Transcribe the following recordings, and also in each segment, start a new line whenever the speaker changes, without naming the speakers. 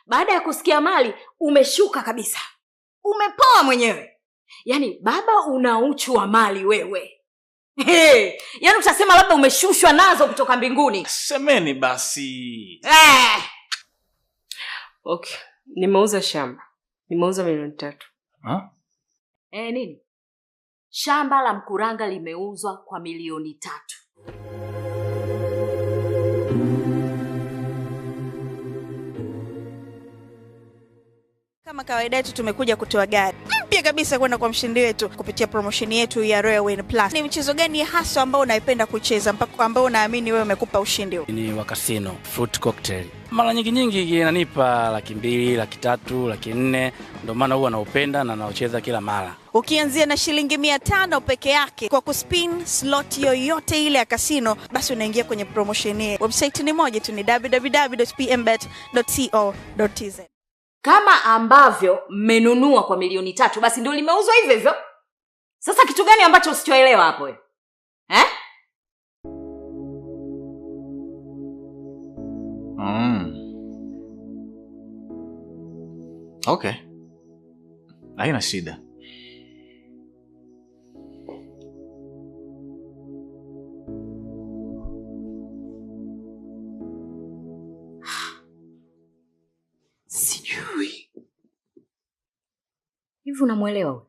Baada ya kusikia mali umeshuka kabisa, umepoa mwenyewe. Yaani baba una uchu wa mali wewe. Hey, yaani utasema labda umeshushwa nazo kutoka mbinguni.
Semeni basi.
Okay, nimeuza shamba. Nimeuza 3,000,000.
Ha?
Nini? Shamba la Mkuranga limeuzwa kwa 3,000,000.
Kama kawaida yetu tumekuja kutoa gari mpya kabisa kwenda kwa mshindi wetu kupitia promotion yetu ya Royal Win Plus. Ni mchezo gani hasa ambao unaipenda kucheza mpaka ambao unaamini wewe umekupa ushindi huu?
Ni wa casino, fruit cocktail. Mara nyingi inanipa 200,000, 300,000, 400,000, ndio maana huwa naupenda na naocheza kila mara.
Ukianzia na shilingi 500 peke yake kwa kuspin slot yoyote ile ya casino, basi unaingia kwenye promotion hii. Website ni moja tu, ni www.pmbet.co.tz.
Kama ambavyo mmenunua kwa 3,000,000, basi ndio limeuzwa hivyo hivyo. Sasa kitu gani ambacho usichoelewa hapo wewe? Eh?
Okay. Haina shida.
Sijui. Hivi unamuelewa wewe?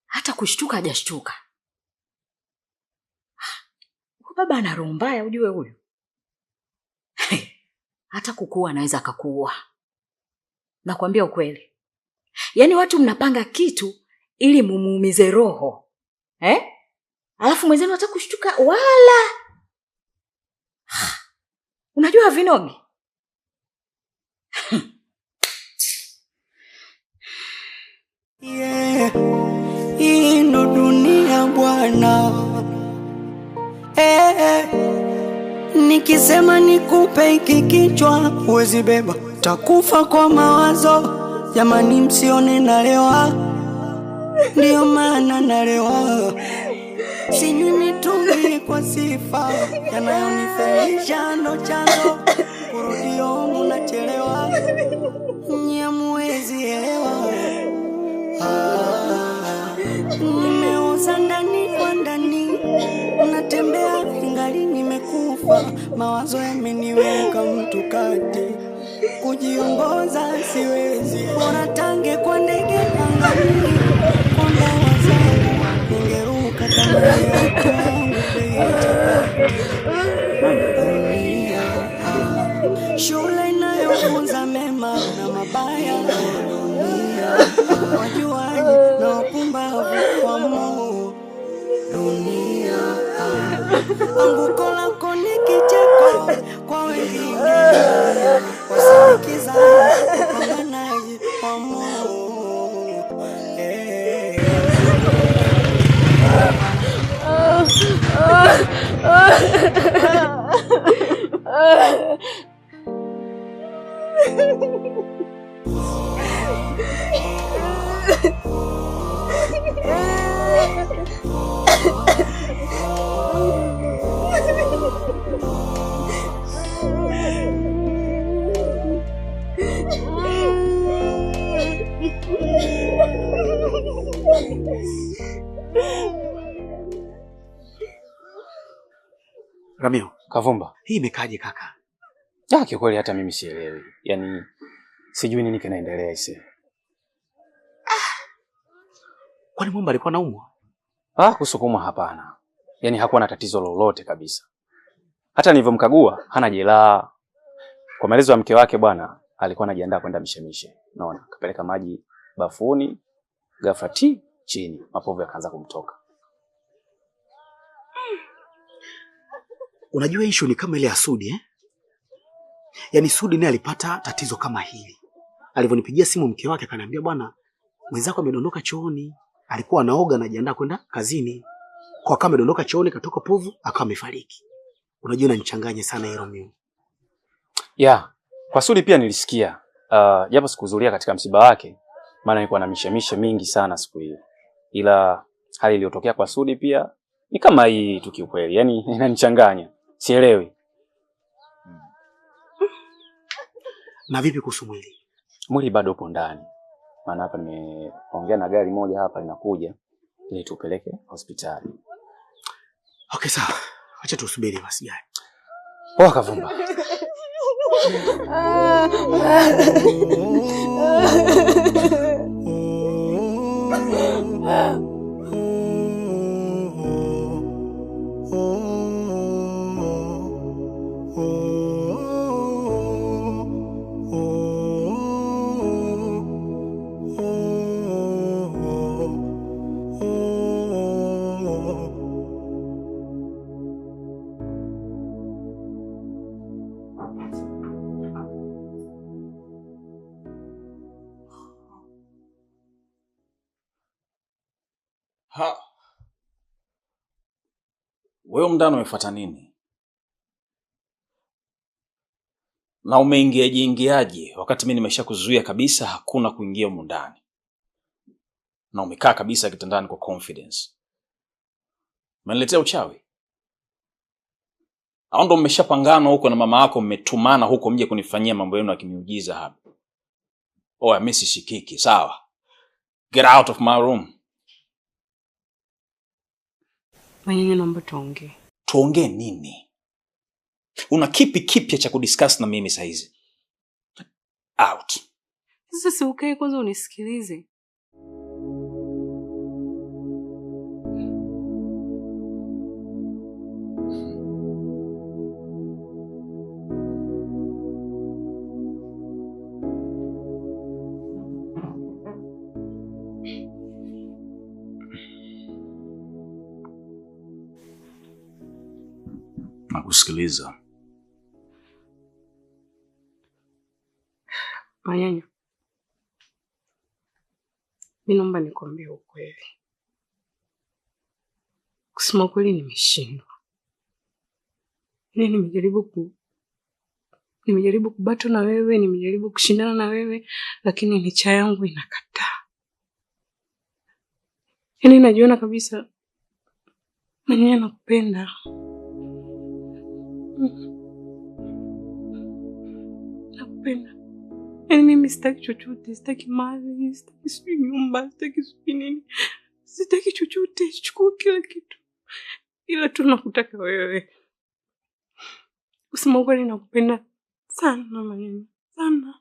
Hata kushtuka hajashtuka. Huyu baba ana roho mbaya ujue huyu. Hata kukua anaweza akakuua. Nakwambia ukweli. Yaani watu mnapanga kitu ili mumuumize roho. Eh? Alafu mwenzenu hata kushtuka wala. Unajua vinogi?
Yeah, hii ndo dunia bwana. Nikisema nikupe hiki kichwa huwezi beba, takufa kwa mawazo. Jamani msione nalewa, ndio maana nalewa. Sinywi mitungi kwa sifa, yanayonifelisha ndo chanzo. Kurudio munachelewa, nyie muwezi elewa. Nimeoza ndani kwa ndani, natembea ingali nimekufa. Mawazo yameniweka mtu kati, kujiongoza siwezi. Bora tange kwa ndege angani, kwa mbawa zangu ningeruka kama yangu. Shule inayofunza mema na mabaya, wajuaji na wapumbavu wa Mungu. Dunia, anguko lako ni kicheko kwa wengine, wasikiza wapambanaji wa Mungu.
Ramio,
Kavumba,
hii imekaje kaka?
Kiukweli hata mimi sielewi. Yaani sijui nini kinaendelea ise.
Kwani mwamba alikuwa anaumwa?
Kusukumwa hapana. Yaani hakuwa na tatizo lolote kabisa. Hata nilivyomkagua hana jeraha. Kwa maelezo ya mke wake bwana, alikuwa anajiandaa kwenda mishemishe. Naona kapeleka maji bafuni, ghafla ti chini, mapovu yakaanza kumtoka.
Unajua issue ni kama ile ya Sudi, eh? Yaani Sudi naye alipata tatizo kama hili. Alivyonipigia simu mke wake akaniambia bwana, mwenzako amedondoka chooni. Alikuwa anaoga anajiandaa kwenda kazini. Kwa kama amedondoka chooni katoka povu akawa amefariki. Unajua inanichanganya sana hilo mimi.
Yeah, kwa Sudi pia nilisikia. Japo sikuhudhuria katika msiba wake, maana nilikuwa na mishemishe mingi sana siku hiyo. Ila hali iliyotokea kwa Sudi pia ni kama hii tu kiukweli. Yaani inanichanganya. Sielewi.
Na vipi kuhusu mwili?
Mwili bado upo ndani. Maana hapa nimeongea na gari moja hapa linakuja ili tupeleke hospitali.
Okay, sawa. Acha tusubiri basi gari.
Poa Kavumba.
Ha. Wewe mndani umefuata nini? Na umeingiaje ingiaje wakati mimi nimeshakuzuia kabisa hakuna kuingia humu ndani? Na umekaa kabisa kitandani kwa confidence. Umeniletea uchawi? Au ndo mmeshapangana huko na mama yako, mmetumana huko mje kunifanyia mambo yenu ya kimiujiza hapa? Oya, mimi sishikiki, sawa? Get out of my room.
Manyanya, naomba tuongee.
Tuongee nini? Una kipi kipya cha kudiscuss na mimi saizi? Out.
Sasa si ukae kwanza unisikilize.
Nakusikiliza.
Manyanya, mimi naomba nikwambie ukweli. Kusema kweli nimeshindwa. Yaani nimejaribu kubato na wewe, nimejaribu kushindana na wewe, lakini nicha yangu inakataa. Yaani najiona kabisa Manyanya nakupenda. Nakupenda. Yaani mimi sitaki chochote, sitaki mali, sitaki sijui nyumba, sitaki sijui nini. Sitaki chochote, chukua kila kitu. Ila tu nakutaka wewe. Kusema ukweli nakupenda sana Manyanya, sana.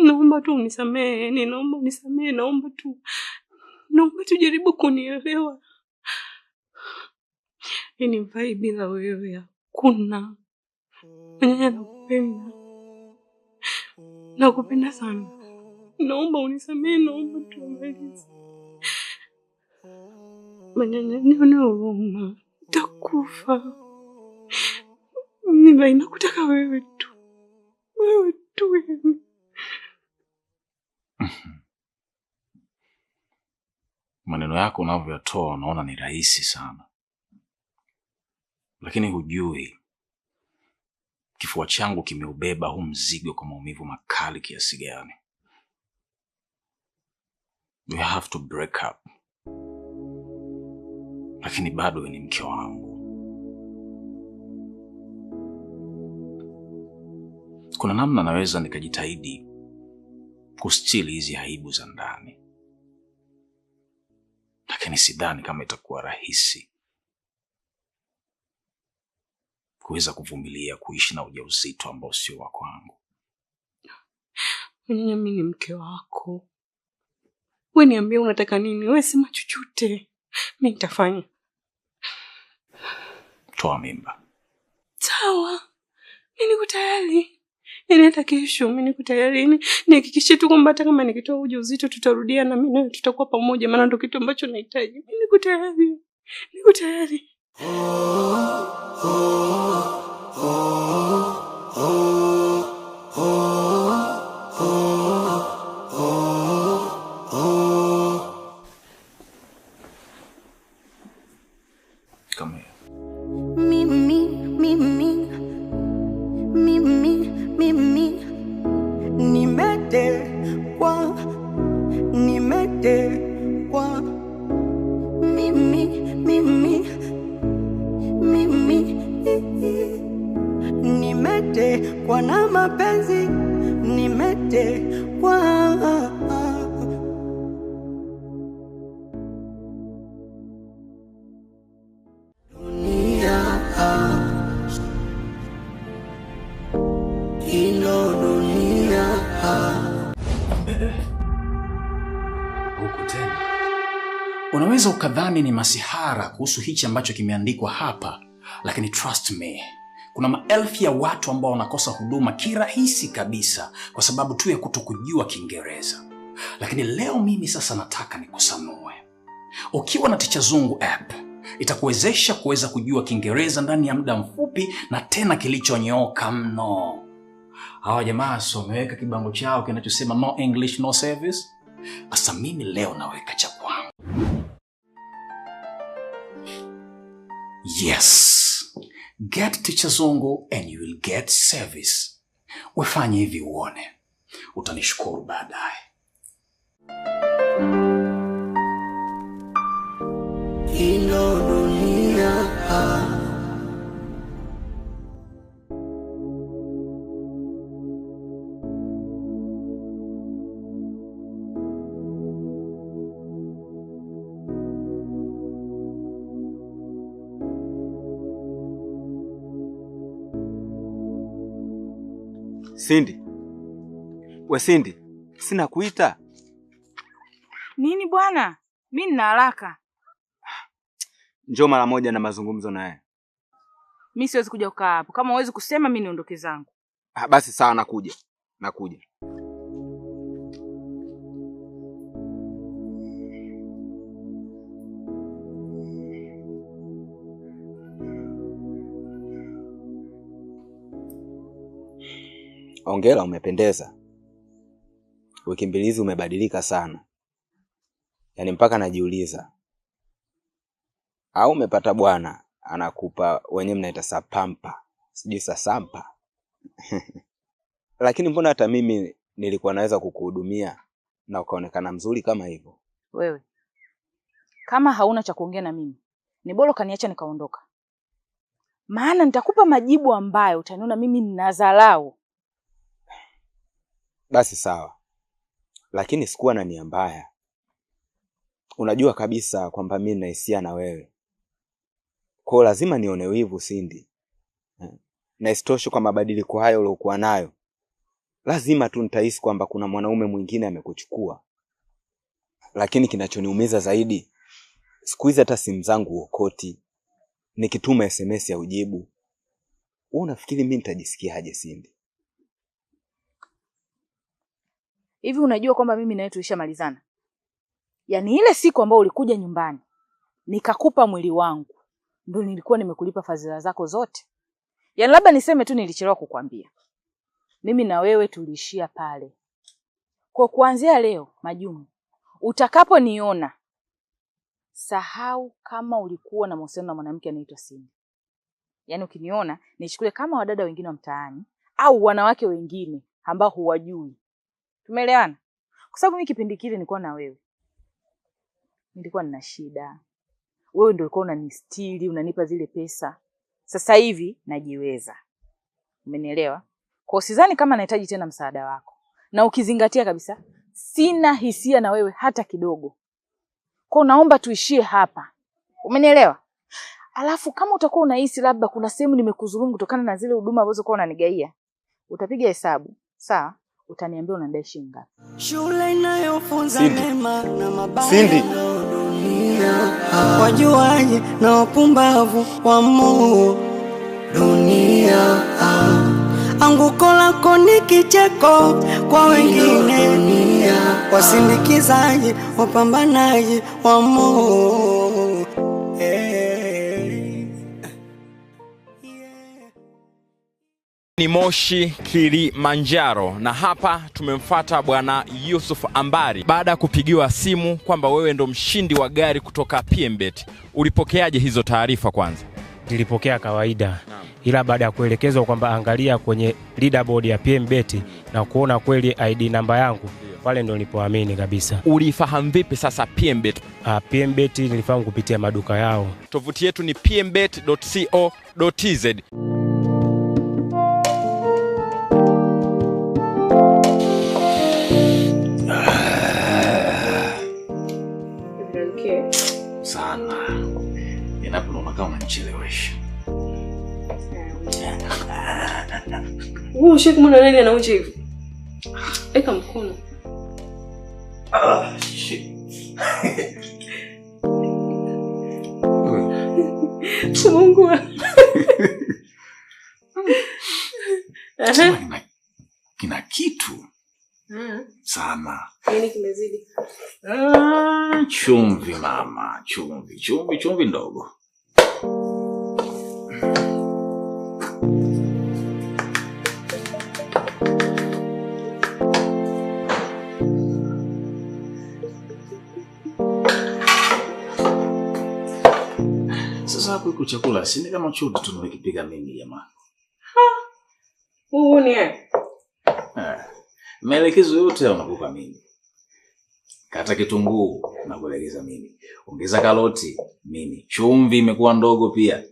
Naomba tu unisamehe, yaani naomba unisamehe, naomba tu jaribu kunielewa. Yaani mfai bila wewe hakuna. Manyanya nakupenda. Nakupenda sana. Naomba unisamehe, naomba tumalize. Manyanya, nione huruma. Nitakufa. Mimi nakutaka wewe tu. Wewe tu wewe.
Maneno yako unavyoyatoa unaona ni rahisi sana. Lakini hujui kifua changu kimeubeba huu mzigo kwa maumivu makali kiasi gani. We have to break up. Lakini bado wewe ni mke wangu. Kuna namna naweza nikajitahidi kustili hizi aibu za ndani. Lakini sidhani kama itakuwa rahisi kuweza kuvumilia kuishi na ujauzito ambao sio wa kwangu.
Manyanya, mimi ni mke wako. Wewe niambie unataka nini? Wewe sema chochote. Mimi nitafanya.
Toa mimba.
Sawa. Mimi niko tayari. Yaani hata kesho mimi niko tayari. Nihakikishe tu kwamba hata kama nikitoa ujauzito tutarudia na mimi na tutakuwa pamoja, maana ndio kitu ambacho nahitaji. Mimi niko tayari. Niko tayari.
Come here.
Mimi, mimi, mimi, mimi, nimetekwa, nimetekwa. Mimi, mimi, mimi, nimetekwa. mapenzi nimetekwa. Dunia, ino dunia.
Huku tena unaweza ukadhani ni masihara kuhusu hichi ambacho kimeandikwa hapa, lakini trust me, kuna maelfu ya watu ambao wanakosa huduma kirahisi kabisa kwa sababu tu ya kutokujua Kiingereza. Lakini leo mimi sasa nataka nikusanue. Ukiwa na Ticha Zungu app itakuwezesha kuweza kujua Kiingereza ndani ya muda mfupi na tena kilichonyooka mno. Hawa jamaa so wameweka kibango chao kinachosema no English no service. Asa mimi leo naweka cha kwangu. Yes. Get Ticha Zungu and you will get service. Wefanye hivi uone. Utanishukuru baadaye.
Ino dunia.
Cindy. We Cindy, sina kuita.
Nini bwana? Mimi nina haraka.
Njoo mara moja na mazungumzo naye.
Mimi siwezi kuja kukaa hapo. Kama huwezi kusema mimi niondoke zangu.
Ah, basi sawa, nakuja. Nakuja. Hongera, umependeza. Wiki mbili hizi umebadilika sana. Yaani mpaka najiuliza. Au umepata bwana anakupa wenyewe mnaita sapampa, sijui sasampa. Lakini mbona hata mimi nilikuwa naweza kukuhudumia na ukaonekana mzuri kama hivyo.
Wewe kama hauna cha kuongea na mimi, ni bora kaniacha nikaondoka. Maana nitakupa majibu ambayo utaniona mimi ninadharau.
Basi sawa. Lakini sikuwa na nia mbaya. Unajua kabisa kwamba mimi nina hisia na wewe. Kwa lazima nione wivu Cindy. Na isitoshe kwa mabadiliko hayo uliokuwa nayo, lazima tu nitahisi kwamba kuna mwanaume mwingine amekuchukua. Lakini kinachoniumiza zaidi, siku hizi hata simu zangu huokoti, nikituma SMS ya ujibu. Wewe unafikiri mimi nitajisikia aje Cindy?
Hivi unajua kwamba mimi na wewe tulishamalizana? Yaani ile siku ambayo ulikuja nyumbani nikakupa mwili wangu, ndio nilikuwa nimekulipa fadhila zako zote. Yaani labda niseme tu nilichelewa kukwambia. Mimi na wewe tuliishia pale. Kwa kuanzia leo, Majumu, utakaponiona sahau kama ulikuwa na mahusiano na mwanamke anaitwa Cindy. Yaani ukiniona nichukue kama wadada wengine wa mtaani au wanawake wengine ambao huwajui. Tumeelewana? Kwa sababu mimi kipindi kile nilikuwa na wewe, nilikuwa nina shida. Wewe ndio ulikuwa unanistiri, unanipa zile pesa. Sasa hivi najiweza. Umenielewa? Kwa sidhani kama nahitaji tena msaada wako. Na ukizingatia kabisa, sina hisia na wewe hata kidogo. Kwa naomba tuishie hapa. Umenielewa? Alafu kama utakuwa unahisi labda kuna sehemu nimekudhulumu kutokana na zile huduma ambazo kwa unanigaia, utapiga hesabu. Sawa? Utaniambia unadai shilingi ngapi.
Shule inayofunza mema na mabaya
Cindy.
Dunia, wajuaji na wapumbavu wa Mungu dunia. Anguko lako ni kicheko kwa wengine, wasindikizaji wapambanaji wa Mungu.
Ni Moshi Kilimanjaro, na hapa tumemfuata Bwana Yusuf Ambari baada ya kupigiwa simu kwamba wewe ndo mshindi wa gari kutoka PMBet. Ulipokeaje hizo taarifa kwanza?
Nilipokea kawaida, ila baada ya kuelekezwa kwamba angalia kwenye leaderboard ya PMBet na kuona kweli ID namba yangu, pale ndo nilipoamini kabisa.
Ulifahamu vipi sasa PMBet?
PMBet nilifahamu kupitia maduka yao.
Tovuti yetu ni pmbet.co.tz.
kumchelewesha.
Wewe ushakumwona nani anaonja hivi? Eka mkono.
Ah, shit.
Mungu.
Kina kitu sana.
Nini kimezidi?
Chumvi mama, chumvi, chumvi, chumvi ndogo. Sasa hapo iko chakula, si ni kama chuti tunakipiga mimi jamani.
Huu ni eh.
Maelekezo yote unakupa mimi. Kata kitunguu nakuelekeza mimi. Ongeza karoti mimi. Chumvi imekuwa ndogo pia.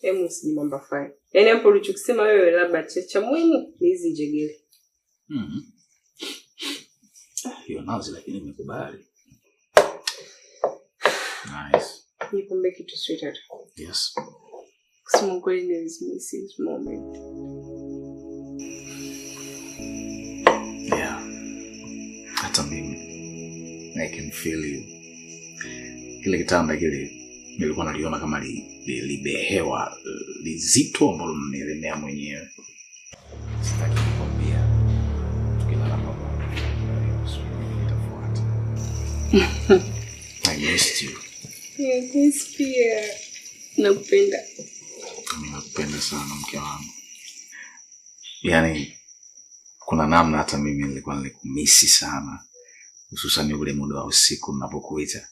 Hebu usijimamba fai. Yaani hapo ulichokisema wewe labda cha muhimu ni hizi njegere.
Hiyo nazi lakini nimekubali. Nice.
Nikwambie kitu sweetheart.
Yes.
Kusema kweli nilimiss this moment.
Yeah. Hata mimi. I can feel you. Kile kitanda kile nilikuwa naliona kama libehewa lizito ambalo nimelemea mwenyewe. Sitaki kukwambia. Tukilala pamoja. Nitafuata. I missed you.
Yeah, this pia. Nakupenda.
Mimi nakupenda sana mke wangu. Yaani kuna namna hata mimi nilikuwa nilikumisi sana. Hususan ule muda wa usiku ninapokuita.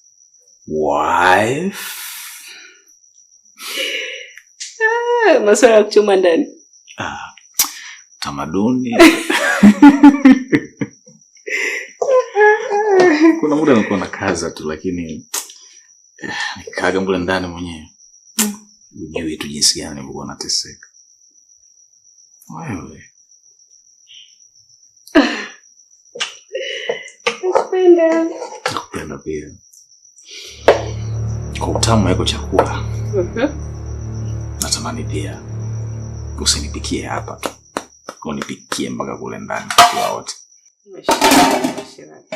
Wife.
Masuala ya kuchoma ndani.
Tamaduni. Kuna muda nilikuwa nakaza tu lakini nikaga mle ndani mwenyewe. Ujui tu jinsi gani nilikuwa nateseka. Wewe.
Nakupenda.
Nakupenda pia. Kwa utamu wako chakula. Natamani pia usinipikie hapa. Unipikie mpaka kule ndani kwa wote.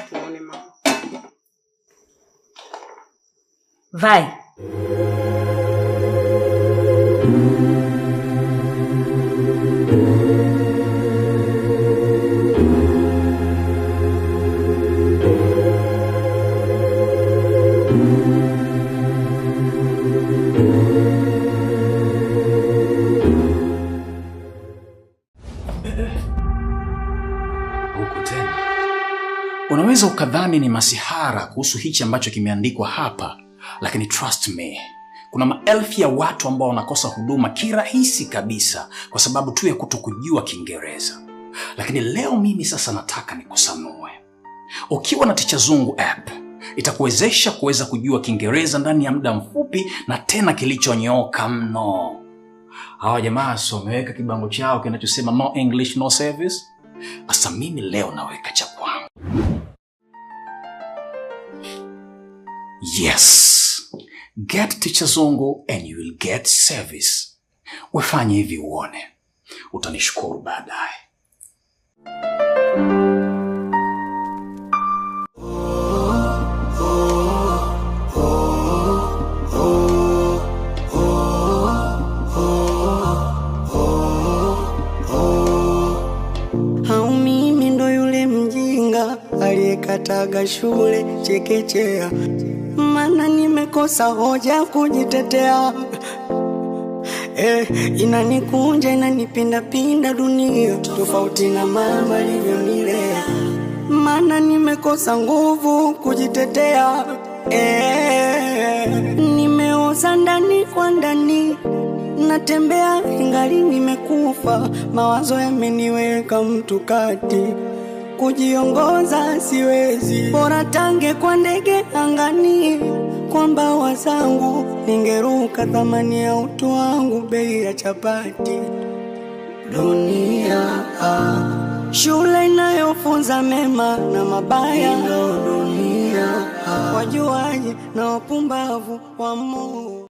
Tuone mama.
Vai.
Huko tena. Unaweza ukadhani ni masihara kuhusu hichi ambacho kimeandikwa hapa, lakini trust me, kuna maelfu ya watu ambao wanakosa huduma kirahisi kabisa kwa sababu tu ya kutokujua Kiingereza. Lakini leo mimi sasa nataka nikusanue. Ukiwa na Ticha Zungu app, itakuwezesha kuweza kujua Kiingereza ndani ya muda mfupi na tena kilichonyooka mno. Hawa jamaa so wameweka kibango chao kinachosema no English no service. Asa mimi leo naweka cha kwangu. Yes. Get Ticha Zungu and you will get service. Wefanye hivi uone. Utanishukuru baadaye.
Au mimi ndo yule mjinga aliyekataga shule chekechea, maana nimekosa hoja kujitetea. Inanikunja inanipinda pinda dunia, tofauti na mama alivyonilea, maana nimekosa nguvu kujitetea. Nimeoza ndani kwa ndani, natembea ingali nimekufa, mawazo yameniweka mtu kati, kujiongoza siwezi, bora tange kwa ndege angani, kwa mbawa zangu ningeruka, thamani ya utu wangu bei ya chapati. Dunia shule inayofunza Inayofunza mema na mabaya, dunia wajuaji na wapumbavu wa Mungu.